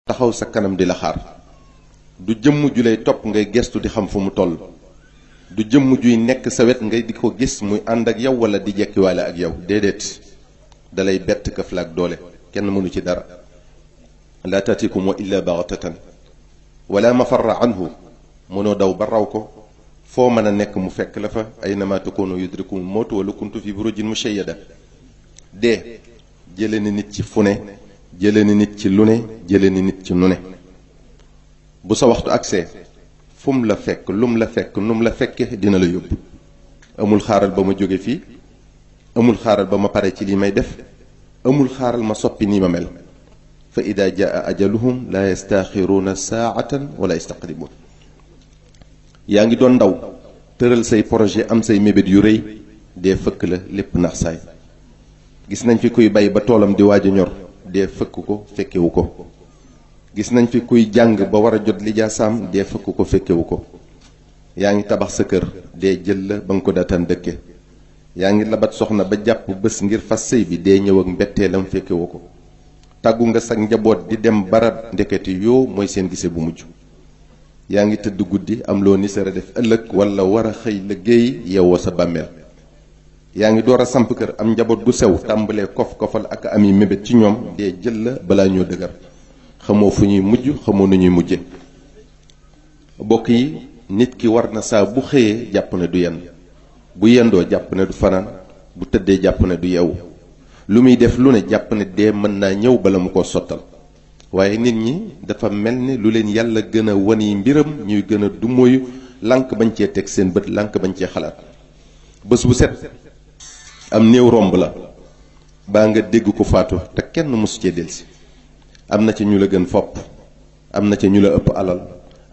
taxaw sa kanam di la xaar du jëmm ju lay topp ngay gestu di xam fu mu toll du jëmm juy nekk sa wet ngay di ko gis muy ànd ak yow wala di jekkiwaale ak yow déedéet dalay bett këf la ak doole kenn mënu ci dara laa taatikum illa baxtatan wala mafarra anhu mënoo daw ba raw ko foo mën a nekk mu fekk la fa aynama takunu yudrikum mawtu wala kuntu fi burujin mushayyada dee jële ni nit ci fu ne jële ni nit ci lu ne jële ni nit ci nu ne bu sa waxtu agsee fum la fekk lum la fekk num la fekke dina la yóbbu amul xaaral ba ma jóge fii amul xaaral ba ma pare ci li may def amul xaaral ma soppi nii ma mel fa ida jaa ajaluhum la yastaxiruuna saatan wala yastaqdimuun yaa ngi doon ndaw tëral say projet am say mébét yu rëy dee fëkk la lépp nax saay gis nañ fi kuy bay ba toolam di waaj a ñor dee fëkk ko fekkewu ko gis nañ fi kuy jàng ba war a jot lijaasaam dee fëkk ko fekkewu ko yaa ngi tabax sa kër dee jël la ba nga ko daataan dëkke yaa ngi labat soxna ba jàpp bés ngir fas sëy bi dee ñëw ak mbetteelam fekkewu ko tàggu nga sag njaboot di dem barab ndeketi yoo mooy seen gise bu mujj yaa ngi tëdd guddi am loo ni sara def ëllëg wala war a xëy liggéey yeewoo sa bàmmeel yaa ngi door a samp kër am njaboot gu sew tàmbalee kof-kofal ak ami mébét ci ñoom dee jël la balaa ñoo dëgër xamoo fu ñuy mujj xamoo nu ñuy mujje bokk yi nit ki war na saa bu xëyee jàpp ne du yend bu yendoo jàpp ne du fanaan bu tëddee jàpp ne du yeewu lu muy def lu ne jàpp ne dee mën naa ñëw bala mu ko sottal waaye nit ñi dafa mel ni lu leen yàlla gën a wani mbiram ñuy gën a dumóoyu lànk bañ cee teg seen bët lànk bañ cee xalaat bés bu set am néew romb la baa nga dégg ko faatu te kenn mosu cee delsi am na ci ñu la gën fopp am na ci ñu la ëpp alal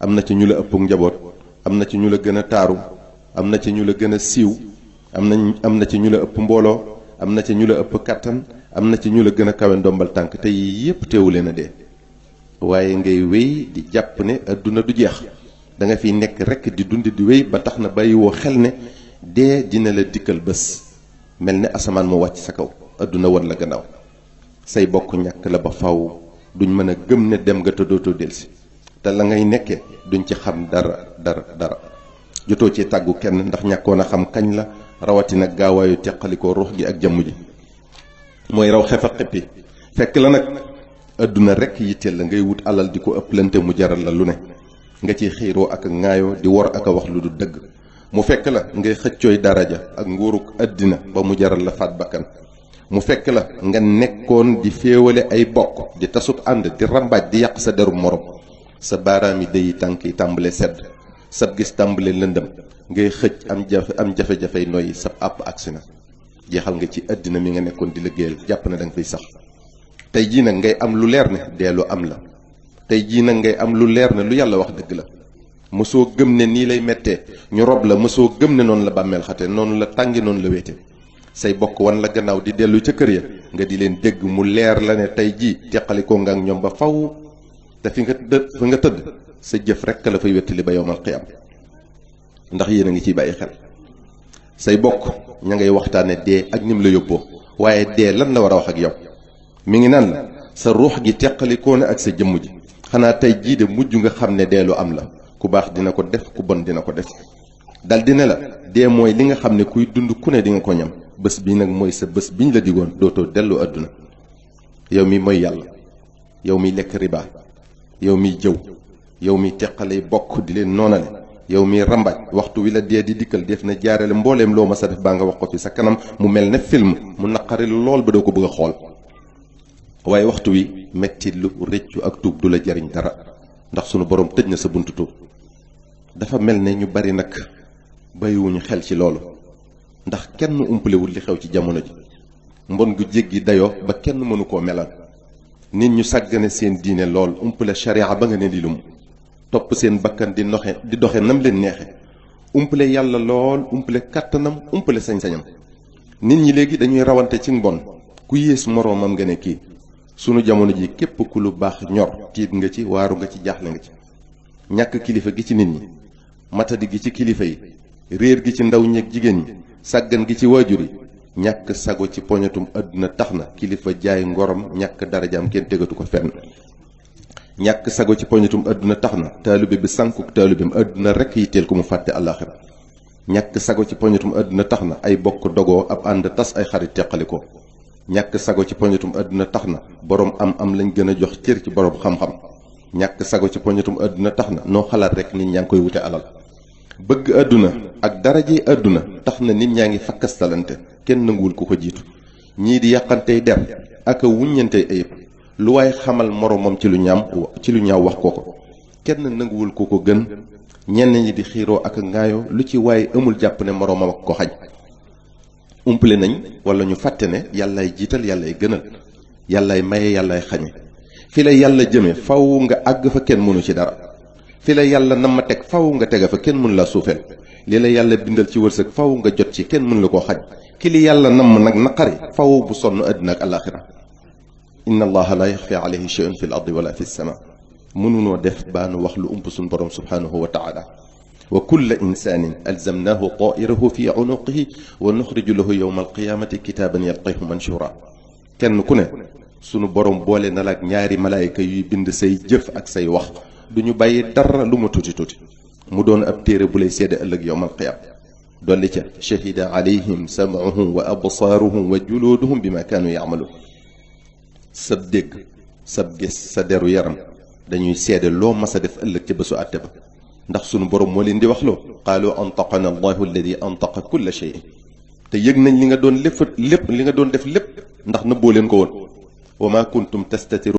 am na ci ñu la ëpp njaboot am na ci ñu la gën a taaru am na ci ñu la gën a siiw am na ci ñu la ëpp mbooloo am na ci ñu la ëpp kàttan am na ci ñu la gën a kawe ndombal tànk te yii yépp teewu leen a dee waaye ngay wéy di jàpp ne adduna du jeex da nga fiy nekk rekk di dund di wéy ba tax na bàyyiwoo xel ne dee dina la dikkal bés mel ne asamaan mu wàcc sa kaw adduna wan la gannaaw say bokk ñàkk la ba faw duñ mën a gëm ne dem nga te dootoo delsi te la ngay nekkee duñ ci xam dara jotoo ci tàggu kenn ndax ñàkkoon a xam kañ la rawatina gaawaayu teqalikoo ruux gi ak jëmm ji mooy raw xef a xippi fekk la nag adduna rekk yitteel la ngay wut alal di ko ëpplante mu jaral la lu ne nga ciy xiiroo ak ŋaayoo di wor ak a wax lu du dëgg mu fekk la ngay xëccooy daraja ak nguuruk àddina ba mu jaral la faat bakkan mu fekk la nga nekkoon di féewale ay bokk di tasub ànd di rambaaj di yàq sa deru morom sa baaraami dëyi tànk yi tàmbale sedd sab gis tàmbale lëndëm ngay xëcc am jafe-jafey noyyi sab àpp agsi na jeexal nga ci àddina mi nga nekkoon di liggéeyal jàpp na da nga fay sax tey jii nag ngay am lu leer ne dee lu am la tey jii nag ngay am lu leer ne lu yàlla wax dëgg la mësoo gëm ne nii lay mettee ñu rob la mësoo gëm ne noonu la bàmmeel xate noonu la tàngi noonu la wéete say bokk wan la gannaaw di dellu ca kër ya nga di leen dégg mu leer la ne tey jii teqalikoo nga ak ñoom ba faw te fi nga tëdd sa jëf rekk la fay wettali ba yowmal qiyaam ndax yéen a ngi ciy bàyyi xel say bokk ña ngay waxtaane dee ak nim la yóbboo waaye dee lan la war a wax ak yow mi ngi naan la sa ruux gi teqalikoo na ak sa jëmm ji xanaa tey jii de mujj nga xam ne dee lu am la ku baax dina ko def ku bon dina ko def dal di ne la dee mooy li nga xam ne kuy dund ku ne di nga ko ñam bés bi nag mooy sa bés biñ la digoon dootoo dellu àdduna yow mi mooy yàlla yow mi lekk riba yow mi jëw yow mi teqalay bokk di leen noonale yow mi rambaaj waxtu wi la dee di dikkal def na jaarale mbooleem loo ma sa def baa nga wax ko fi sa kanam mu mel ne film mu naqari lool ba doo ko bëgg a xool waaye waxtu wi metti lu rëccu ak tuub du la jariñ dara ndax sunu borom tëj na sa buntu tuub dafa mel ne ñu bari nag bàyyiwuñu xel ci loolu ndax kenn umpalewul li xew ci jamono ji mbon gu jéggi dayoo ba kenn mënu koo melal nit ñu sàggane seen diine lool umpale sharia ba nga ne di lum topp seen bakkan di doxe nam leen neexe umpale yàlla lool umpale kàttanam umpale sañ-sañam nit ñi léegi dañuy rawante ci mbon ku yées moroomam nga ne kii sunu jamono ji képp ku lu baax ñor tiit nga ci waaru nga ci jaaxle nga ci ñàkk kilifa gi ci nit ñi matadi gi ci kilifa yi réer gi ci ndaw ñeeg jigéen ñi sàggan gi ci waajur yi ñàkk sago ci poñatum àdduna tax na kilifa jaay ngorom ñàkk darajaam kenn tegatu ko fenn ñàkk sago ci poñatum àdduna tax na taalibe bi sànkuk taalibeem àdduna rekk yitteel ko mu fàtte àllaaxira ñàkk sago ci poñatum àdduna tax na ay bokk dogoo ab ànd tas ay xarit teqali ko ñàkk sago ci poñatum àdduna tax na boroom am lañ gën a jox cër ci boroom xam-xam ñàkk sago ci poñatum àdduna tax na noo xalaat rekk nit ñaa ngi koy wute alal bëgg àdduna ak daraje àdduna tax na nit ñaa ngi fakkastalante kenn nanguwul ku ko jiitu ñii di yàqantey der ak a wuññantey ayib lu waaye xamal moroomam ci lu ñaaw wax ko ko kenn nanguwul ku ko gën ñenn ñi di xiiroo ak ngaayoo lu ci waaye amul jàpp ne moroomam ak ko xañ umpale nañ wala ñu fàtte ne yàllaay jiital yàllaay gënal yàllaay maye yàllaay xañe fi la yàlla jëme faw nga àgg fa kenn mënu ci dara fi la yàlla nam ma teg faw nga tega fa kenn mën la suufeel li la yàlla bindal ci wërsëg faw nga jot ci kenn mën la koo xañ ki li yàlla nam nag naqari faw bu sonn àddina ak alaxira inna allaha la yaxfa alayhi shay'un fi l ardi wala fi sama mënunoo def baanu wax lu ump suñ borom subhanahu wa taala wa kulla insanin alzamnahu ta'irahu fi unuqihi wa nuxriju lahu yawma alqiyamati kitaban yalqahu manshura kenn ku ne sunu borom boole na la ak ñaari malaayika yuy bind say jëf ak say wax duñu bàyyi dara lu ma tuuti tuuti mu doon ab téere bu lay seede ëllëg yawmal qiyaam dolli ca shahida alayhim sam'uhum wa absaaruhum wa juluuduhum bima kaanu ya'maluun sab dégg sab gis sa deru yaram dañuy seede loo mas a def ëllëg ca bésu àtte ba ndax sunu borom moo leen di wax loo qaalu antaqana allahu alladi antaqa kulla shay te yëg nañ li nga doon lépp li nga doon def lépp ndax nëbboo leen ko woon wa ma kuntum tastatiru